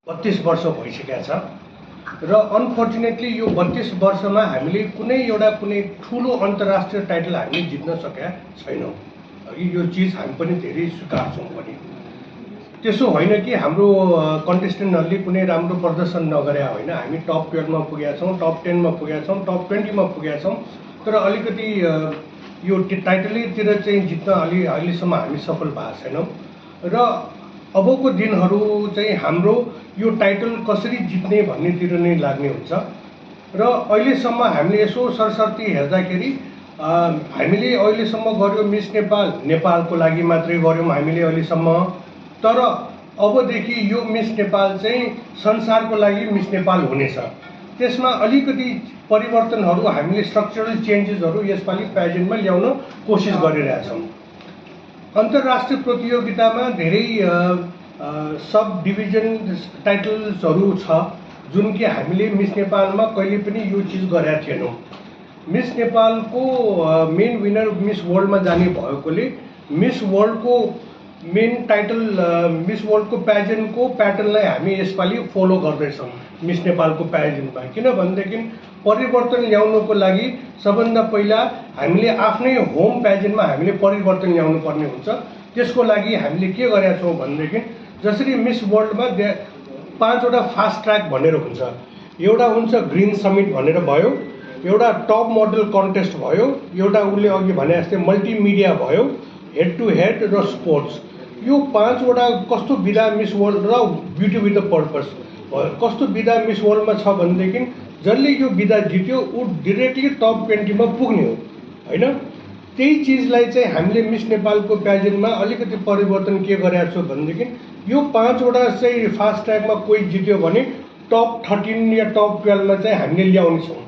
32 वर्ष भइसकेको छ र अनफर्चुनेटली यो 32 वर्षमा हामीले कुनै ठुलो अन्तर्राष्ट्रिय टाइटल हामीले जित्न सकेका छैनौँ। यो चिज हामी पनि धेरै स्वीकार्छौँ पनि। त्यसो होइन कि हाम्रो कन्टेस्टेन्टहरूले कुनै राम्रो प्रदर्शन नगरे होइन। हामी टप 12 मा पुगेका छौँ, टप 10 मा पुगेका छौँ, टप 20 मा पुगेका छौँ। तर अलिकति यो टाइटलतिर चाहिँ जित्न अहिलेसम्म हामी सफल भएका छैनौँ र अबको दिनहरू चाहिँ हाम्रो यो टाइटल कसरी जित्ने भन्नेतिर नै लाग्ने हुन्छ। र अहिलेसम्म हामीले यसो सरसर्ती हेर्दाखेरि हामीले अहिलेसम्म गर्यो मिस नेपाल, नेपालको लागि मात्रै गर्यौँ हामीले अहिलेसम्म। तर अबदेखि यो मिस नेपाल चाहिँ संसारको लागि मिस नेपाल हुनेछ। त्यसमा अलिकति परिवर्तनहरू हामीले स्ट्रक्चरल चेन्जेसहरू यसपालि प्याजेन्टमा ल्याउन कोसिस गरिरहेछौँ। अन्तर्राष्ट्रिय प्रतियोगितामा धेरै सब डिभिजन टाइटल्सहरू छ जुन कि हामीले मिस नेपालमा कहिले पनि यो चिज गरेका थिएनौँ। मिस नेपालको मेन विनर मिस वर्ल्डमा जाने भएकोले मिस वर्ल्डको मेन टाइटल मिस वर्ल्डको प्याजेन्टको प्याटर्नलाई हामी यसपालि फलो गर्दैछौँ मिस नेपालको प्याजेन्टमा। किनभनेदेखि परिवर्तन ल्याउनको लागि सबभन्दा पहिला हामीले आफ्नै होम प्याजेन्टमा हामीले परिवर्तन ल्याउनु पर्ने हुन्छ। त्यसको लागि हामीले के गरेका छौँ भनेदेखि जसरी मिस वर्ल्डमा 5 वटा फास्ट ट्र्याक भनेर हुन्छ। एउटा हुन्छ ग्रिन समिट भनेर भयो, एउटा टप मोडल कन्टेस्ट भयो, एउटा उसले अघि भने जस्तै मल्टिमिडिया भयो, हेड टु हेड र स्पोर्ट्स। यो 5 वटा कस्तो विधा मिस वर्ल्ड र ब्युटी विथ द पर्पस कस्तो विधा मिस वर्ल्डमा छ भनेदेखि जसले यो विधा जित्यो ऊ डिरेक्टली टप 20 मा पुग्ने हो होइन। त्यही चिजलाई चाहिँ हामीले मिस नेपालको प्याजेन्टमा अलिकति परिवर्तन के गरेका छौँ भनेदेखि यो 5 वटा चाहिँ फास्ट ट्र्याकमा कोही जित्यो भने टप 13 या टप 12 मा चाहिँ हामीले ल्याउने छौँ।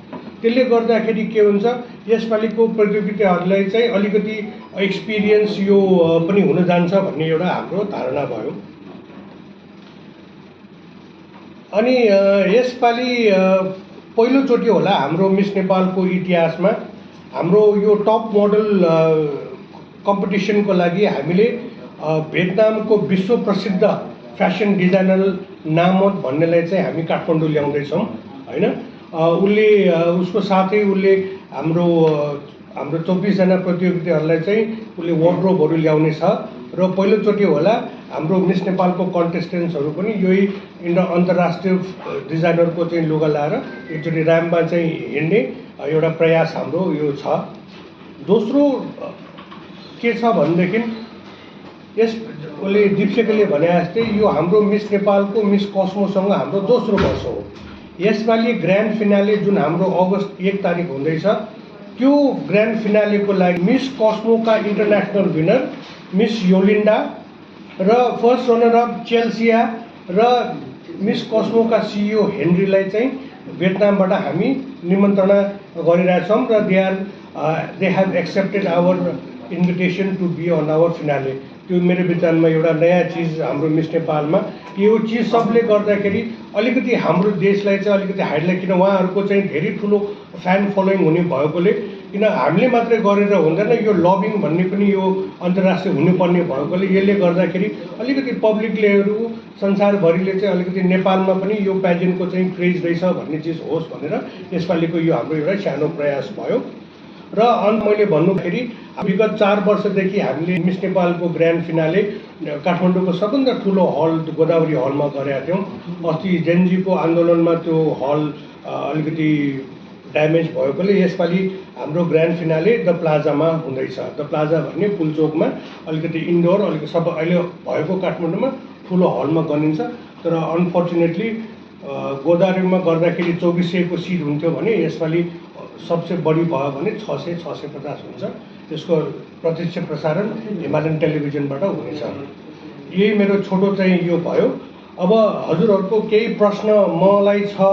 त्यसले गर्दाखेरि के हुन्छ यसपालिको प्रतियोगिताहरूलाई चाहिँ अलिकति एक्सपिरियन्स यो पनि हुन जान्छ भन्ने एउटा हाम्रो धारणा भयो। अनि यसपालि पहिलोचोटि होला हाम्रो मिस नेपालको इतिहासमा हाम्रो यो टप मोडल कम्पिटिसनको लागि हामीले भियतनामको विश्व प्रसिद्ध फ्यासन डिजाइनर नामोद भन्नेलाई चाहिँ हामी काठमाडौँ ल्याउँदैछौँ होइन। उसले उसको साथै उसले हाम्रो 24 जना प्रतियोगिताहरूलाई चाहिँ उसले वार्डरोबहरू ल्याउने छ र पहिलोचोटि होला हाम्रो मिस नेपालको कन्टेस्टेन्ट्सहरू पनि यही अन्तर्राष्ट्रिय डिजाइनरको चाहिँ लुगा लाएर एकचोटि र्याम्पमा चाहिँ हिँड्ने एउटा प्रयास हाम्रो यो छ। दोस्रो के छ भनेदेखि यस उसले दिपसेकरले भने जस्तै यो हाम्रो मिस नेपालको मिस कस्मोसँग हाम्रो दोस्रो वर्ष हो। यसपालि ग्रान्ड फिनाले जुन हाम्रो अगस्त 1 तारिक हुँदैछ त्यो ग्रान्ड फिनालेको लागि मिस कस्मोका इन्टरनेसनल विनर मिस योलिन्डा र फर्स्ट रनर अप चेल्सिया र मिस कस्मोका सिइओ हेनरीलाई चाहिँ भियतनामबाट हामी निमन्त्रणा गरिरहेछौँ र they have accepted our invitation to be on our finale. त्यो मेरो विचारमा एउटा नयाँ चिज हाम्रो मिस नेपालमा यो चिज सबले गर्दाखेरि अलिकति हाम्रो देशलाई चाहिँ अलिकति हाइलाइट, किन उहाँहरूको चाहिँ धेरै ठुलो फ्यान फलोइङ हुने भएकोले, किन हामीले मात्रै गरेर हुँदैन यो लबिङ भन्ने पनि यो अन्तर्राष्ट्रिय हुनुपर्ने भएकोले यसले गर्दाखेरि अलिकति पब्लिकलेहरू संसारभरिले चाहिँ अलिकति नेपालमा पनि यो प्याजेन्टको चाहिँ क्रेज रहेछ भन्ने चिज होस् भनेर यसपालिको यो हाम्रो एउटा सानो प्रयास भयो। र मैले भन्नुखेरि विगत 4 वर्षदेखि हामीले मिस नेपालको ग्रान्ड फिनाले काठमाडौँको सबभन्दा ठुलो हल गोदावरी हलमा गरेका थियौँ। अस्ति जेनजीको आन्दोलनमा त्यो हल अलिकति ड्यामेज भएकोले यसपालि हाम्रो ग्रान्ड फिनाले द प्लाजामा हुँदैछ। द प्लाजा भन्ने पुलचोकमा अलिकति इन्डोर अलिकति सब अहिले भएको काठमाडौँमा ठुलो हलमा गरिन्छ। तर अनफर्चुनेटली गोदावरीमा गर्दाखेरि 2400 को सिट हुन्थ्यो भने यसपालि सबसे बढी भयो भने 600-650 हुन्छ। त्यसको प्रत्यक्ष प्रसारण हिमालयन टेलिभिजनबाट हुनेछ। यही मेरो छोटो चाहिँ यो भयो। अब हजुरहरूको केही प्रश्न मलाई छ।